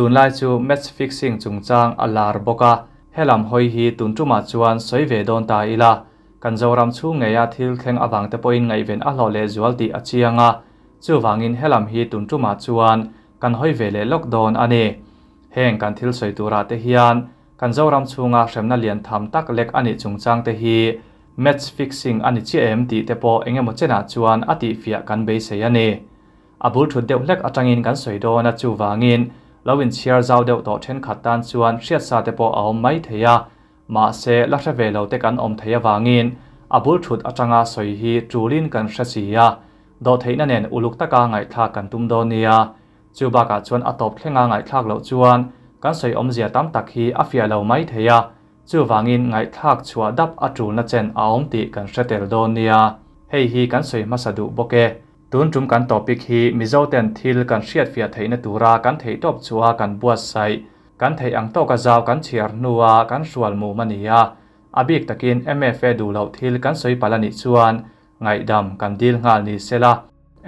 Tunlai chu match fixing chungchang a lar bawk a, helam hawi hi tun tumah chuan sawi ve dawn ta ila, kan Zoram chhung ngeia thil thleng avang te pawhin ngaihven a hlawh leh zual tih a chiang a, chuvangin helam hi tun tumah chuan kan hawi ve leh lawk dawn a ni. Heng kan thil sawi turah te hian kan Zoram chhunga hremna lian tham tak lek a nih chungchang te hi match fixing a ni chiah em tih te pawh engemaw chenah chuan a tihfiah kan beisei a ni. A bul thut deuh hlek atangin kan sawi dawn a, chuvangin lo inchhiar zau deuh tawh thenkhat tan chuan hriatsa te pawh a awm mai thei a, mahse la hre ve lo te kan awm thei avangin a bul thut atanga sawi hi tulin kan hre si a, dawhtheihna nen uluk taka ngaihthlak kan tum dawn nia. Chu bakah chuan a tawp thlenga ngaihthlak loh chuan kan sawi awmzia tam tak hi a fiah lo mai thei a, chuvangin ngaihthlak chhuah dap a tulna chen a awm tih kan hre tel dawn nia. Hei hi kan sawi hmasa duh bawk e. Tun tum kan topic hi Mizo ten thil kan hriatfiah theihna tura kan theihtawp chhuah kan buatsaih, kan theih ang tawka zau kan chhiar hnua kan hrual mum a ni a. A bik takin MFA duh loh thil kan sawi palh a nih chuan ngaihdam kan dil nghal ni sela.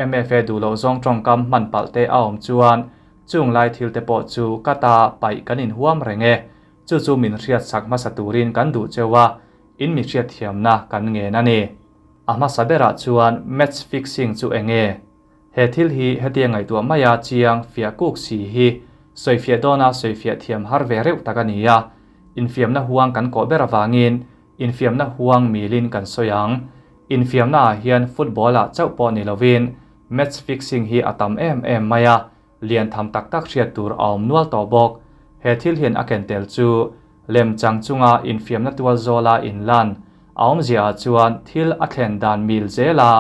MFA duh loh zawng tawngkam hman palh te a awm chuan chung lai thil te pawh chu ka ta paih kan inhuam reng e. Chu chu min hriatsak hmasa turin kan duh cheu a, in mi hriatthiamna kan ngen a ni. A hmasa berah chuan match fixing chu eng nge? He thil hi hetia ngaihtuah maia chiang fiah kuk si hi sawifiah dawna sawifiah thiam har ve reuh tak a ni a. Infiamna huang kan kawh ber avangin infiamna huang milin kan sawi ang. Infiamnaah hian football-ah chauh pawh ni lovin match fixing hi a tam em em mai a, lian tham tak tak hriat tur a awm nual tawh bawk. He thil hian a ken tel chu lem chang chunga infiamna tual zawla inlan a awmziaah chuan thil a thlen dan mil zela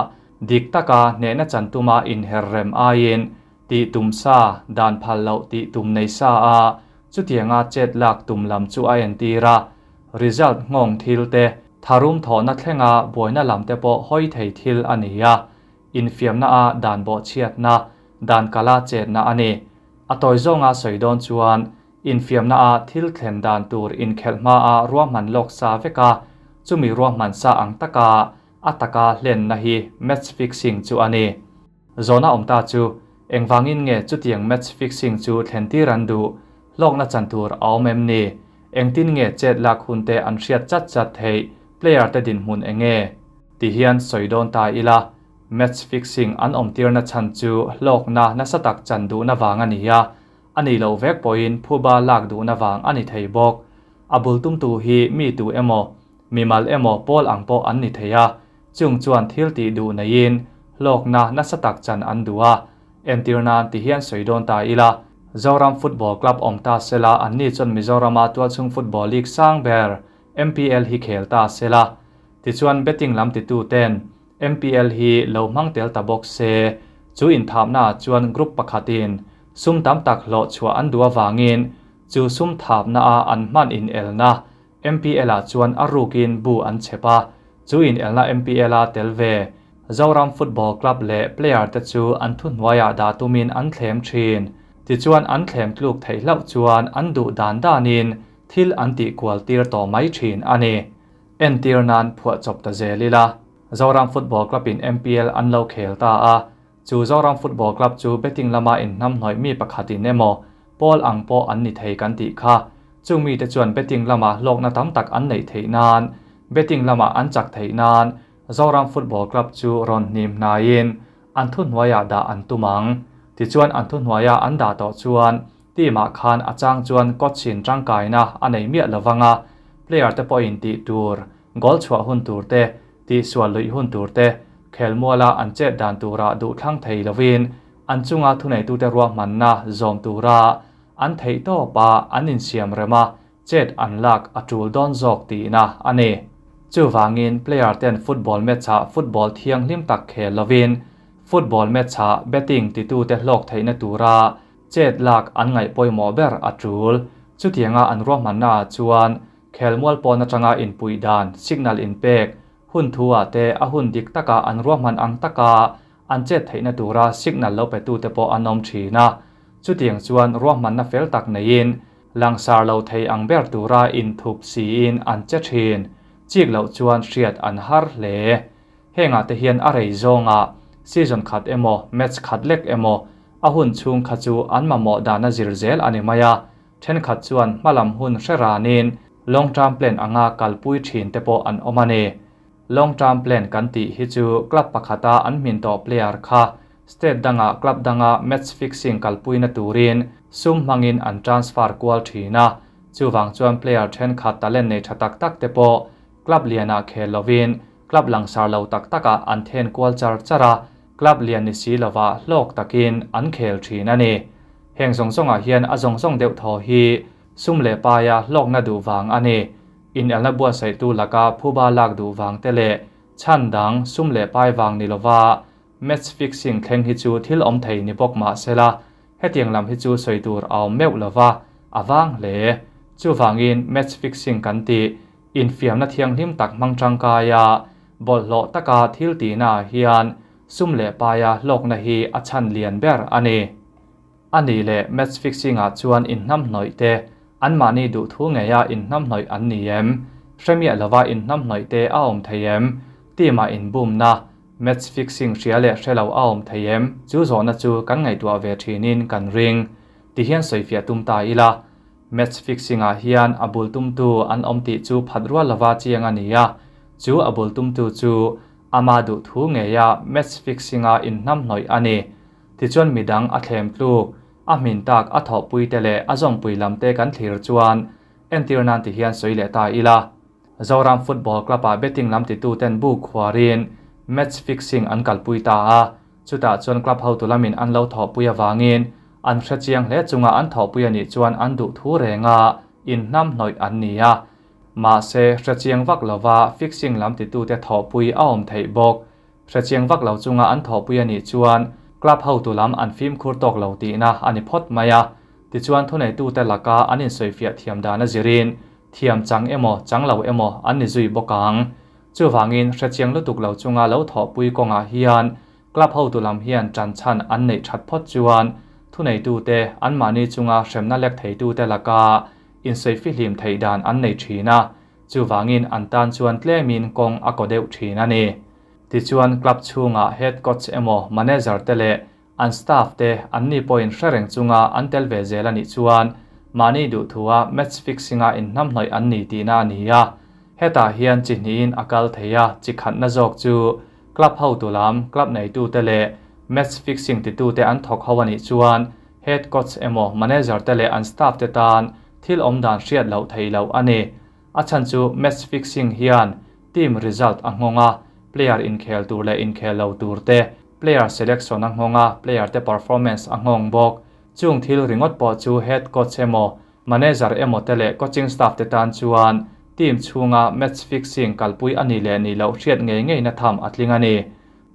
dik taka hnehna chan tuma inher rem aiin tih tum sa dan phal loh tih tum nei sa a chutianga chet lak tum lam chu a entir a. Result nghawng thil te, tharum thawhna thlenga buaina lam te pawh hawi thei thil a ni a. Infiamna a dan bawhchhiatna, dan kala chetna a ni. A tawi zawnga sawi dawn chuan infiamna a thil thlen dan tur inkhelh hma a ruahman lawk sa vek a, chumi ruahman sa ang taka a taka hlenna hi match fixing chu a ni. Zawhna awm ta chu, engvangin nge chutiang match fixing chu thlen tir an duh? Hlawkna chan tur a awm em ni? Engtin nge chet lak hun te an hriat chat chat theih? Player te dinhmun eng nge? Ti hian sawi dawn ta ila, match fixing an awm tirna chhan chu hlawkna nasa tak chan duhna vang a ni a, a nih loh vek pawhin phuba lak duhna vang a ni thei bawk. A bul tumtu hi mi tu emaw, mimal emaw pawl ang pawh an ni thei a, chung chuan thil tih duh neiin hlawkna nasa tak chan an duh a. Entir nan ti hian sawi dawn ta ila, Zoram Football Club awm ta sela anni chuan Mizorama tualchhung football league sang ber MPL hi khel ta sela. Tichuan betting lam titu ten MPL hi lo hmang tel ta bawk se, chu inthapna ah chuan group pakhatin sum tam tak hlawh chhuah an duh avangin chu sum thapna a an hman inelna MPL ah chuan a rukin bu an chhep a, chu inelna MPL a tel ve Zoram Football Club leh player te chu an thuhnuaiah dah tumin an thlem thin. Tichuan an thlem tluk theih hlauh chuan an duh dan danin thil an tih kual tir tawh mai thin a ni. Entir nan phuah chawp ta zel ila, Zoram Football Club in MPL an lo khel ta a, chu Zoram Football Club chu betting lama inhnamhnawih mi pakhatin emaw pawl ang pawh an ni thei kan tih kha. Chung mite chuan betting lama hlawkna tam tak an neih theih nan, betting lama an chak theih nan Zoram Football Club chu rawn hnim hnaiin an thuhnuaiah dah an tum ang. Tichuan an thuhnuaia an dah tawh chuan Team ah khan a chang chuan coach in tangkaina a nei miah lo vang a, player te pawhin tih tur, goal chhuah hun tur te, tihsual luih hun tur te, khelmuala an chet dan turah duh thlang thei lovin an chunga thuneitute ruahmanna zawm tura an theih tawpa an insiam rem a, chet an lak a tul dawn zawk tihna a ni. Chuvangin player ten football match ah football thianghlim tak khel lovin football match ah betting titute hlawk theihna tura Chet lak an ngaih pawimawh ber a tul. Chutianga an ruahmanna ah chuan khelmual pawn atanga inpuih dan, signal inpek, hun thu ah te a hun dik taka an ruahman ang taka an chet theihna tura signal lo petute pawh an awm thin a. Chutiang chuan ruahmanna fel tak neiin langsar lo thei ang ber tura inthup siin an che thin. Chik loh chuan hriat an har hle. Hengah te hian a rei zawngah season khat emaw match khat lek emaw. A hun chhung kha chu an mamawh dana zir zel a ni mai a, thenkhat chuan hmalam hun hre ranin long term plan anga kalpui thin te pawh an awm a ni. Long term plan kan tih hi chu club pakhata an hmin tawh player kha state danga club danga match fixing kalpuina turin sum hmangin an transfer kual thin a, chuvang chuan player thenkhat talent nei tha tak tak te pawh club lianah khel lovin club langsar lo tak takah an then kual char char a, club lian ni si lova hlawk takin an khel thin a ni. Heng zawng zawngah hian a zawng zawng deuh thaw hi sum leh paia hlawkna duh vang a ni. Inelna buatsaihtu laka phuba lak duh vang te leh chhan dang sum leh pai vang ni lova match fixing thleng hi chu thil awm thei ni bawk mah sela, hetiang lam hi chu sawi tur a awm meuh lova a vang hle. Chuvangin match fixing kan tih infiamna thianghlim tak hmang tangkaia bawlhhlawh taka thil tihnaah hian sum leh paia hlawkna hi a chhan lian ber a ni. A nih leh match fixing-ah chuan inhnamhnawih te anmahni duhthu ngeia inhnamhnawih an ni em? Hre miah lova inhnamhnawih te a awm thei em? Team-ah inbumna, match fixing hria leh hre lo a awm thei em? Chu zawhna chu kan ngaihtuah ve thinin kan ring. Tihian sawifiah tum ta ila. Match fixing-ah hian a bul tumtu an awm tih chu phat rual lova chiang a ni a, chu a bul tumtu chu ama duhthu ngeia match fixing-a inhnamhnawih a ni. Tichuan midang a thlem tluk, a hmin tak a thawhpui te leh a zawmpui lam te kan thlir chuan entir nan ti hian sawi leh ta ila. Zoram Football Club-ah betting lam titu ten bu khuarin match fixing an kalpui ta a, chutah chuan club hotu lamin an lo thawhpui avangin an hrechiang hle chunga an thawhpui a nih chuan an duh thu renga inhnamhnawih an ni a. Mahse, hrechiang vak lova fixing lam titute thawhpui a awm theih bawk. Hrechiang vak lo chunga an thawhpui a nih chuan club hotu lam an fimkhur tawk lo tihna a ni phawt mai a. Tichuan thuneitute laka an insawifiah thiam dan a zirin thiam chang emaw chang lo emaw an ni zui bawk ang. Chuvangin hrechiang lutuk lo chunga lo thawhpui kawngah hian club hotu lam hian tanchhan an neih that phawt chuan thuneitute anmahni chunga hremna lek theitute laka insawifi hlim theih dan an nei thin a, chuvangin an tan chuan tlemin kawng a kaw deuh thin a ni. Tichuan club chhungah head coach emaw manager te leh an staff te anni pawhin hre reng chunga an tel ve zel a nih chuan mahni duhthua match fixing-a inhnamhnawih an ni tihna a ni a. Hetah hian chi hnihin a kal thei a, chi khatna zawk chu club hotu lam, club neitute leh match fixing titute an thawk ho a nih chuan head coach emaw manager te leh an staff te tan thil awmdan hriat loh theih loh a ni. A chhan chu match fixing hian team result a nghawng a, player inkhel tur leh inkhel lo tur te, player selection a nghawng a, player te performance a nghawng bawk. Chung thil ringawt pawh chu head coach emaw, manager emaw te leh coaching staff te tan chuan team chhunga match fixing kalpui a nih leh nih loh hriat ngei ngeina tham a tling a ni.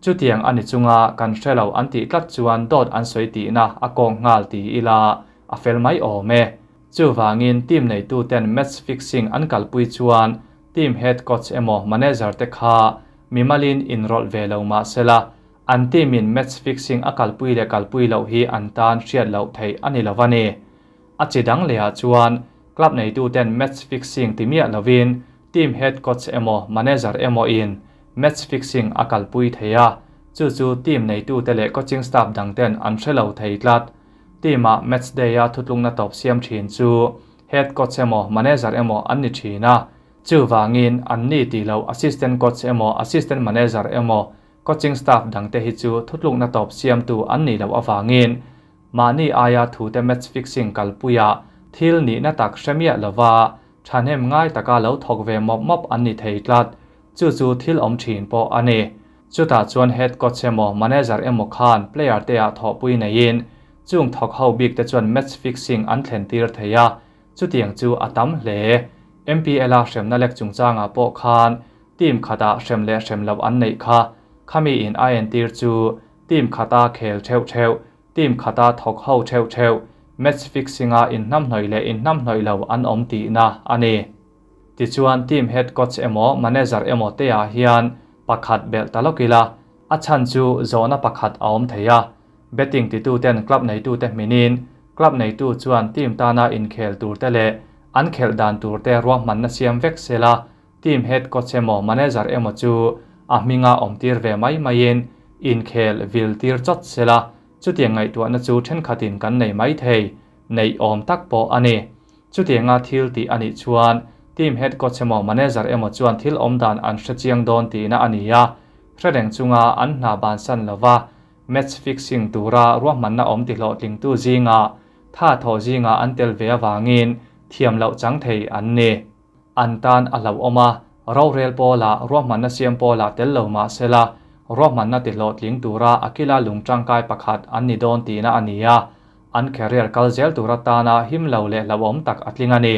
Chutiang a ni chunga kan hre lo an tih tlat chuan dawt an sawi tihna a kawng nghal ti ila a fel mai awm e. Chuvangin team neituten match fixing an kalpui chuan team head coach emaw manager te kha mimalin inrawlh ve lo mah sela, an team in match fixing a kalpui leh kalpui loh hi an tan hriat loh theih a ni lo a ni. A chi dang lehah chuan club neituten match fixing ti miah lovin team head coach emaw manager emaw in match fixing a kalpui thei a, chu chu team neitute leh coaching staff dangten an hre lo thei tlat. Team-ah match day-a thutlungna tawp siam thin chu head coach emaw manager emaw an ni thin a, chuvangin an ni tih loh assistant coach emaw assistant manager emaw coaching staff dangte hi chu thutlukna tawp siamtu an nih loh avangin mahni aia thute match fixing kalpuiah thil nihna tak hre miah lova thahnem ngai taka lo thawk ve mawp mawp an ni thei tlat. Chu chu thil awm thin pawh a ni. Chutah chuan head coach emaw manager emaw khan player te ah thawhpui neiin chung thawk ho bik te chuan match fixing an thlen tir thei a, chutiang chu a tam hle. MPL a hremna lek chungchangah pawh khan team khatah hrem leh hrem loh an neih kha, khami in a entir chu team khata khel theuh theuh, team khata thawk ho theuh theuh, match fixing a inhnamhnawih leh inhnamhnawih lo an awm tihna a ni. Tichuan team head coach emaw manager emaw te ah hian pakhat belh ta lawk ila, a chhan chu zawhna pakhat a awm thei a. Betting tituten club neitute hminin club neitu chuan team tana inkhel turte leh an khelh dan turte ruahmanna siam vek sela, team head coach emaw manager emaw chu a hminga awm tir ve mai maiin inkhel vil tir chawt sela. Chutiang ngaihtuahna chu thenkhatin kan nei mai thei, neih awm tak pawh a ni. Chutianga thil tih a nih chuan team head coach emaw manager emaw chuan thil awmdan an hre chiang dawn tihna a ni a, hre reng chunga an hna bansan lova match fixing tura ruahmanna awm tihlawhtlingtu zingah tha thawh zingah an tel ve avangin thiam loh chang thei an ni. An tan a hlauhawm a, rorel pawlah ruahmanna siam pawlah tel lo mah sela, ruahmanna tihlawhtling tura a kila lung tangkai pakhat an ni dawn tihna a ni a, an career kal zel tur atana him lo leh hlauhawm tak a tling a ni.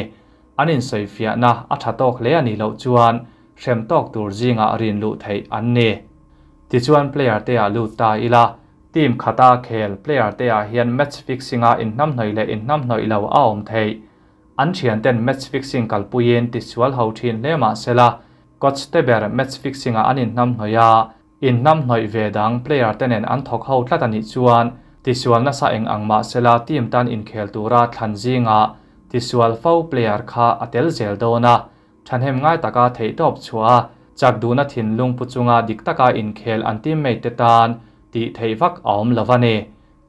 An insawifiahna a tha tawk hle a nih loh chuan hrem tawk tur zingah rin luh theih an ni. Tichuan player te ah lut ta ila, team khata khel player te ah hian match fixing a inhnamhnawih leh inhnamhnawih lo a awm theih. An thianten match fixing kalpuiin tisual ho thin hle mah sela, coach te ber match fixing ah an inhnamhnawih a, Inhnamhnawih ve dang player te nen an thawk ho tlat a nih chuan tisual nasa eng ang mah sela team tan inkhel tura thlan zingah tisual fo player kha a tel zel dawn a, thahnem ngai taka theihtawp chhuah a, chak duhna thinlung pu chunga dik taka inkhel an teammate te tan tih theih vak a awm lo a ni.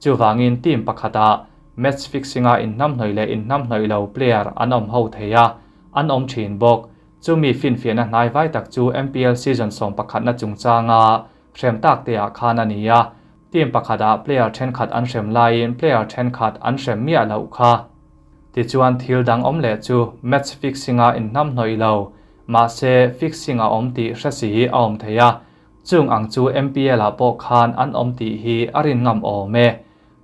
Chuvangin team pakhatah match fixing-a inhnamhnawih leh inhnamhnawih lo player an awm ho thei a, an awm thin bawk. Chumi finfiahna hnaivai tak chu MPL season sawmpakhatna chungchanga hrem tak te ah khan a ni a, team pakhatah player thenkhat an hrem laiin player thenkhat an hrem miah loh kha. Tichuan thil dang awm leh chu match fixing-a inhnamhnawih lo, mahse fixing a awm tih hre si a awm thei a, chung ang chu MPL ah pawh khan an awm tih hi a rin ngam awm e.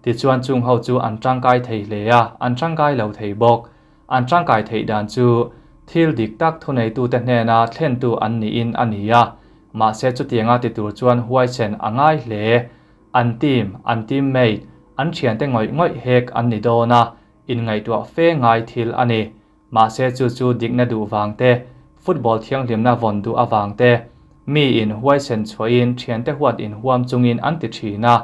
Tichuan chung ho chu an tangkai thei hle a, an tangkai lo thei bawk. An tangkai theih dan chu thil dik tak thuneitute hnena thlentu an niin a ni a, mahse chutianga ti tur chuan huaisen a ngai hle. An team, an teammate, an thiante ngawih ngawih hek an ni dawn a, inngaihtuah fe ngai thil a ni. Mahse chu chu dikna duh vang te, football thianghlimna vawn duh avang te, miin huaisen chhuahin thiante huat inhuam chungin an ti thin a,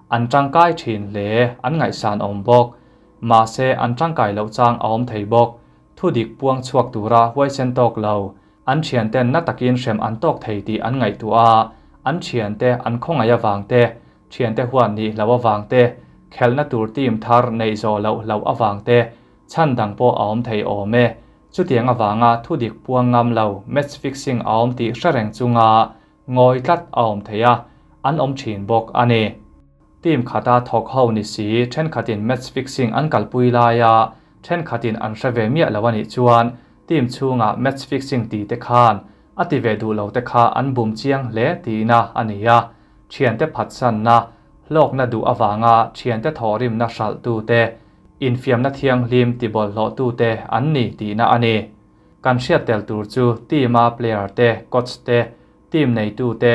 an tangkai thin hle, an ngaihsan awm bawk. Mahse, an tangkai loh chang a awm thei bawk. Thu dik puang chhuak tura huaisen tawk lo, an thianten na takin hrem an tawk thei tih an ngaihtuah a, an thiante an khawngaih avang te, thiante huat nih hlo avang te, khelhna tur team thar neih zawh loh hloh avang te, chhan dang pawh a awm thei awm e. Chutiang avanga thu dik puang ngam lo, match fixing a awm tih hre reng chunga ngawi tlat a awm thei a, an awm thin bawk a ni. Team khata thawk ho ni si, thenkhatin match fixing an kalpui laia thenkhatin an hre ve miah lo a nih chuan team chhunga match fixing ti te khan a ti ve duh lo te kha an bum chiang hle tihna a ni a, thiante phatsanna, hlawkna duh avanga thiante thawhrimna hralhtu te, infiamna thianghlim tibawlhhlawhtu te an ni tihna a ni. Kan hriat tel tur chu team-a player te, coach te, team neitu te,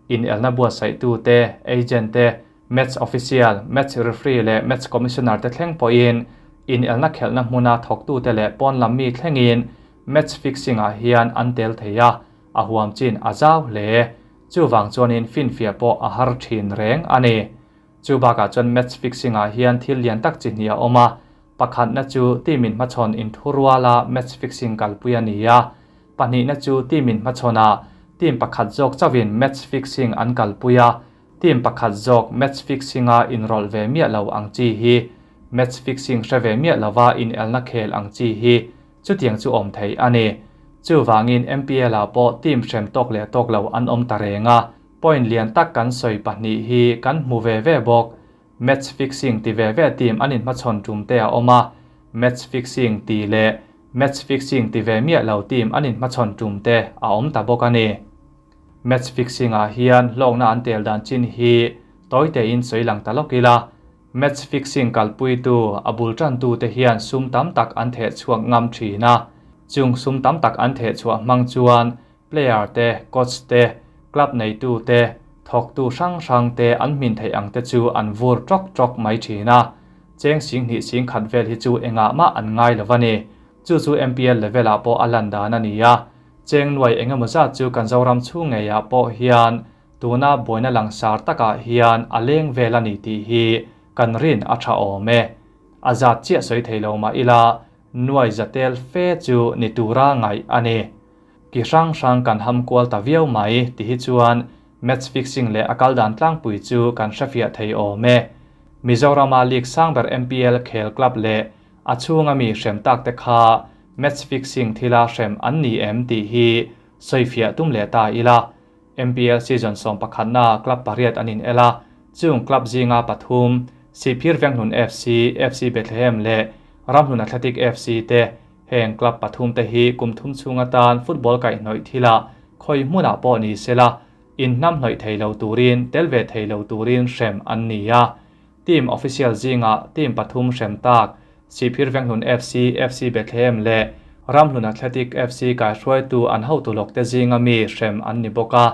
Inelna buatsaihtu te, agent te, match official, match referee leh match commissioner te thleng pawhin inelna khelhna hmuna thawktute leh pawn lam mi thlengin match fixing ah hian an tel thei a, a huam chin a zau hle. Chuvang chuanin finfiah pawh a har thin reng a ni. Chu bakah chuan match fixing ah hian thil lian tak chi hnih a awm a, pakhatna chu team in hmachhawn inthuruala match fixing kalpui a ni a, Pahnihna chu team in hmachhawnah team pakhat zawk chauhin match fixing an kalpui a, team pakhat zawk match fixing-a inrawlh ve miah lo ang chi hi, match fixing hre ve miah lova inelna khel ang chi hi chutiang chu awm thei a ni. Chuvangin MPL-ah pawh team hrem tawk leh tawk lo an awm ta reng a, point lian tak kan sawi pahnih hi kan hmu ve ve bawk. Match fixing ti ve ve team an inhmachhawn tum te a awm a, match fixing ti leh match fixing ti ve miah lo team an inhmachhawn tum te a awm ta bawk a ni. Match fixing ah hian hlawkna an tel dan chin hi tawi tein sawi lang ta lawk ila, match fixing kalpuitu a bul tantu te hian sum tam tak an theh chhuak ngam thin a, chung sum tam tak an theh chhuah hmang chuan Player te, coach te, club neitu te, thawktu hrang hrang te an hmin theih ang te chu an vur tawk tawk mai thin a. Cheng sing hnih sing khat vel hi chu engah mah an ngai lo a ni. Chu chu MPL level ah pawh a lan dan a ni a. Cheng nuai eng emaw zat chu kan Zoram chhung ngeiah pawh hian tuna buaina langsar takah hian a leng vel a ni tih hi kan rin a tha awm e. A zat chiah sawi thei lo mah ila nuai zatel fe chu ni tura ngaih a ni. Ki hrang hrang kan ham kual ta viau mai ti hi chuan match fixing leh a kal dan tlangpui chu kan hrefiah thei awm e. Mizorama league sang ber MPL khel club leh a chhunga mi hrem tak te kha match fixing thila hrem an ni em tih hi sawifiah tum leh ta ila. MPL season 11na club pariat an in el a, chung club zinga pathum Sihphir Venghlun FC, FC Bethlehem leh Ramhlun Athletic FC te heng club pathum te hi kum thum chhung atan football kaihhnawih thilah khawi hmunah pawh ni sela in hnam hnawih thei lo turin tel ve thei lo turin hrem an ni a. Team official zinga team pathum hrem tak Sihphir Venghlun FC, FC Bethlehem leh Ramhlun Athletic FC kaihruaitu an hotu lawk te zinga mi hrem an ni bawk a.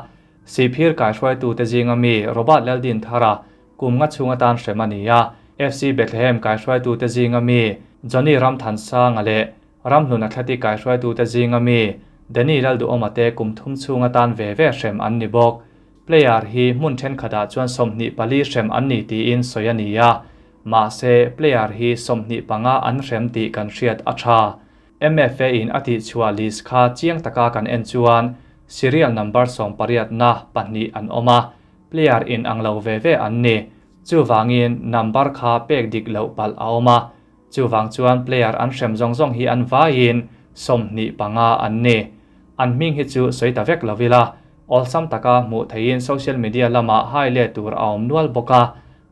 Sihphir kaihruaitu te zinga mi Robert Laldin Thara kum nga chhung atan hrem a ni a. FC Bethlehem kaihruaitu te zinga mi Johnny Ramthansanga leh Ramhlun Athletic kaihruaitu te zinga mi Danny Lalduhawma te kum thum chhung atan ve ve hrem an ni bawk. Player hi hmun thenkhatah chuan 24 hrem an ni tiin sawi a ni a. Mahse player hi 25 an hrem tih kan hriat a tha. MFA in a tihchhuah list kha chiang taka kan en chuan serial number 18 na pahnih an awm a. Player in ang lo ve ve an ni. Chuwangin number kha pek dik loh palh a awm a. Chuwang chuan player an hrem zawng zawng hi an vaiin 25 an ni. An hming hi chu sawi ta vek lovila. Awlsam taka hmuh theiin social media lama hai le tur a awm nual bawk a.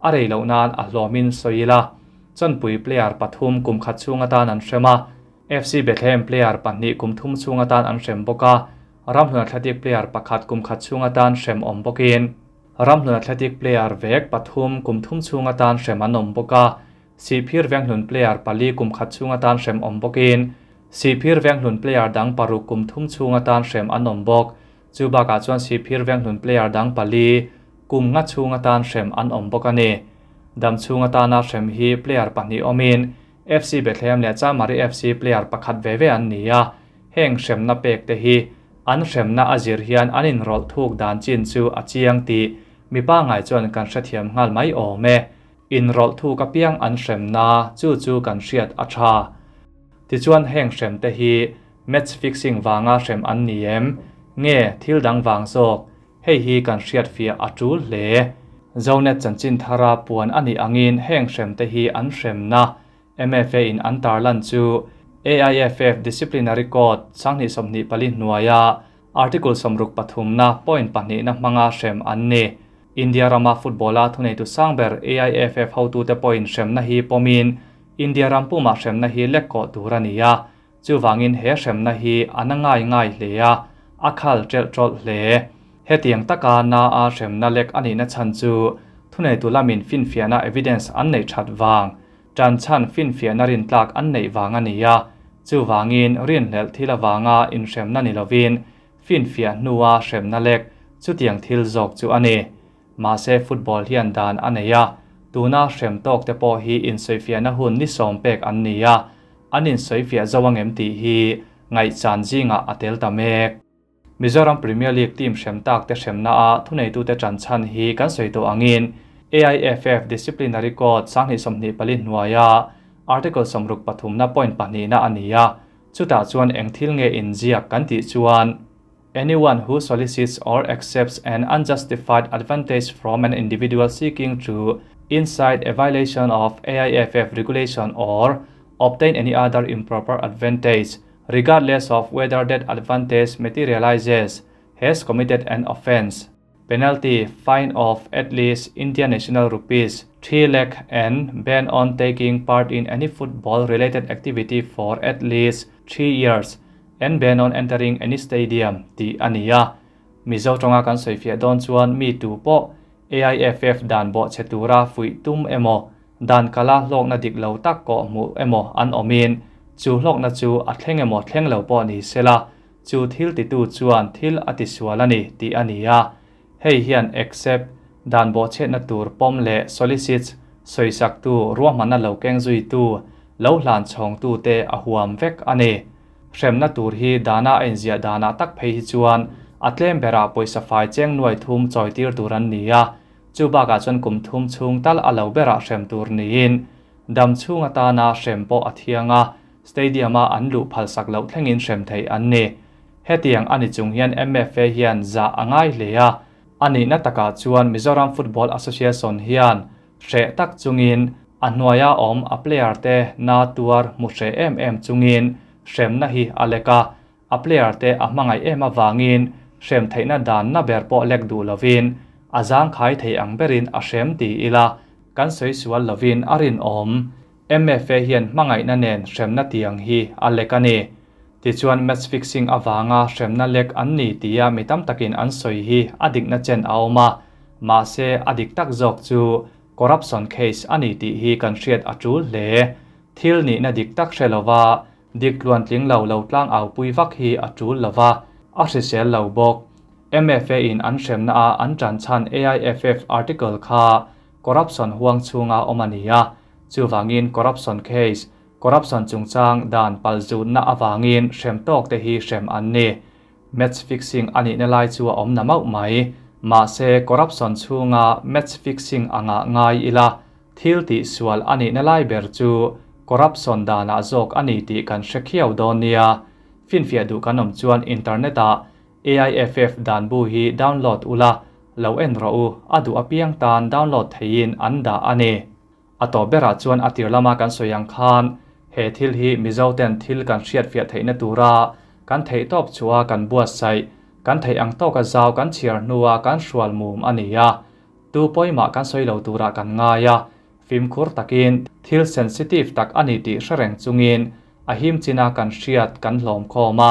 A rei loh nan a hlawmin sawi ila. Chawnpui player pathum kum khat chhung atan an hrem a. FC Bethlehem player pahnih kum thum chhung atan an hrem bawk a. Ramhlun Athletic player pakhat kum khat chhung atan hrem awm bawkin. Ramhlun Athletic player vek pathum kum thum chhung atan hrem an awm bawk a. Sihphir Venghlun player pali kum khat chhung atan hrem awm bawkin. Sihphir Venghlun player dang paruk kum thum chhung atan hrem an awm bawk. Chu bakah chuan Sihphir Venghlun player dang pali kum nga chhung atan hrem an awm bawk a ni. Dam chhung atana hrem hi player pahnih awmin FC Bethlehem leh Chamari FC player pakhat ve ve an ni a. Heng hremna pek te hi an hremna a zir hian an inrawlh thuk dan chin chu a chiang tih mipa ngai chuan kan hrethiam nghal mai awm e. Inrawlh thuk apiang an hremna chu chu kan hriat a tha. Tichuan heng hrem te hi match fixing wanga hrem an ni em nge thil dang wang zawk hei hi kan hriat fiah a tul hle. Zonet chanchin thara puan ani angin heng hrem te hi an hremna MFA in an tarlan chu AIFF Disciplinary Code 2024 hnuaia article 63 na point pahnih na hmanga hrem an ni. India rama football-a thuneitu sangber AIFF hotu te point hremna hi pawmin India ram puma hremna hi lek kawh tur a ni a. Chuwangin he hremna hi ana ngai ngai hle a, a khal ṭelh ṭawlh hle. Hetiang taka na a hremna lek ani na chan chu thuneitu lamin finfiahna evidence an nei that wang. Ṭan chan finfiahna rin tlak an nei wang a ni a. Chuwangin rin hlelh thil awanga inhremna ni lovin finfiah hnuah hremna lek chutiang thil zawk chu a ni. Mahse football hian dan a nei a. Tuna hrem tawk te pawh hi insawifiahna hun ni sawm pek an ni a. An insawifiah zo angem tih hi ngaihchan zingah a tel ta mek. Mizoram Premier League team hrem tak te hremna a thuneitu te ṭan chhan hi kan sawi tawh angin AIFF Disciplinary Code 2024 hnuaia article 63 na point pahnih na a ni a. Chutah chuan eng thil nge inziak kan tih chuan anyone who solicits or accepts an unjustified advantage from an individual seeking to incite a violation of AIFF regulation or obtain any other improper advantage, regardless of whether that advantage materializes, has committed an offense. Penalty fine of at least Indian national rupees 3 lakh and ban on taking part in any football related activity for at least 3 years and ban on entering any stadium ti ania. Mizo tonga kan soifia don chuan mi tu po AIFF dan bo chetura fui tum emo dan kala hlok na dik lo tak ko mu emo an omin chu hlok na chu a thleng emo thleng lo po ni sela chu thil ti tu chuan thil ati sualani ti ania. Hei hian accept dan bo chet na tur pom le solicits soisak tu ruahmana lo keng zui tu lo hlan chhawng tu te a huam vek ani. Hremna tur hi dana a inziah dana tak phei hi chuan a tlem bera pawisa fai cheng nuai thum chawi tir tur an ni a. Chu bakah chuan kum thum chhung tal a lo berah hrem tur niin dam chhung atana hrem pawh a thiang a. Stadium a an luh phal sak loh thlengin hrem thei an ni. Hetiang ani chung hian MFA hian za a ngai hle a. Ani na takah chuan Mizoram Football Association hian Hreh tak chungin, a hnuaia awm a player te na tuar hmu hreh em em chungin hremna hi a lek a, a player te a hmangaih em avangin hrem theihna dan na ber pawh lek duh lovin a zangkhai thei ang berin a hrem ti ila kan sawi sual lovin a rinawm. MFA hian hmangaihna nen hremna tiang hi a lek a ni. Tichuan match fixing avanga hremna lek an ni tia mi tam takin an sawi hi a dikna chen a awm a, mahse a dik tak zawk chu corruption case a ni tih hi kan hriat a tul hle. Thil nihna dik tak hre lova dik tluantling lo lo tlang aupui vak hi a tul lova, a hrisel lo bawk. MFA in an hremna a an tan chhan AIFF article kha corruption huang chhunga awm a ni a, chuvangin corruption case, corruption chungchang dan palzutna avangin hrem tawk te hi hrem an ni. Match fixing a nihna lai chu a awm na mauh mai. Mahse corruption chhunga match fixing anga ngai ila, thil tih sual a nihna lai ber chu corruption danah zawk a ni tih kan hre khiau dawn nia. Finfiah duh kan awm chuan internet ah AIFF dan bu hi download ula, lo en rawh u, a duh apiang tan download theihin an dah a ni. A tawp berah chuan a tir lama kan sawi ang khan he thil hi Mizo ten thil kan hriatfiah theihna tura kan theih tawp chhuah a kan buatsaih, kan theih ang tawka zau kan chhiar hnua kan hrual mum a ni a. Tu pawimah kan sawi lo turah kan ngai a, fimkhur takin thil sensitive tak a ni tih hre reng chungin a him china kan hriat kan hlawm khawm a.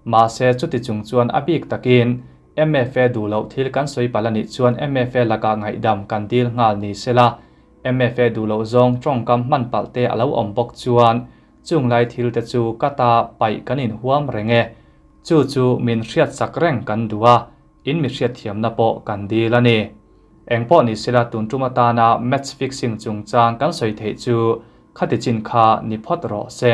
Mahse chuti chung chuan a bik takin MFA duh loh thil kan sawi palh a nih chuan MFA lakah ngaihdam kan dil nghal ni sela, MFA duh loh zawng tawngkam hman palh te a lo awm bawk chuan chung lai thil te chu ka ta paih kan inhuam reng e. Chu chu min hriatsak reng kan duh a, in mi hriatthiamna pawh kan dil a ni. Engpawh ni sela tun tum atana match fixing chungchang kan sawi theih chu khati chin kha ni phawt rawh se.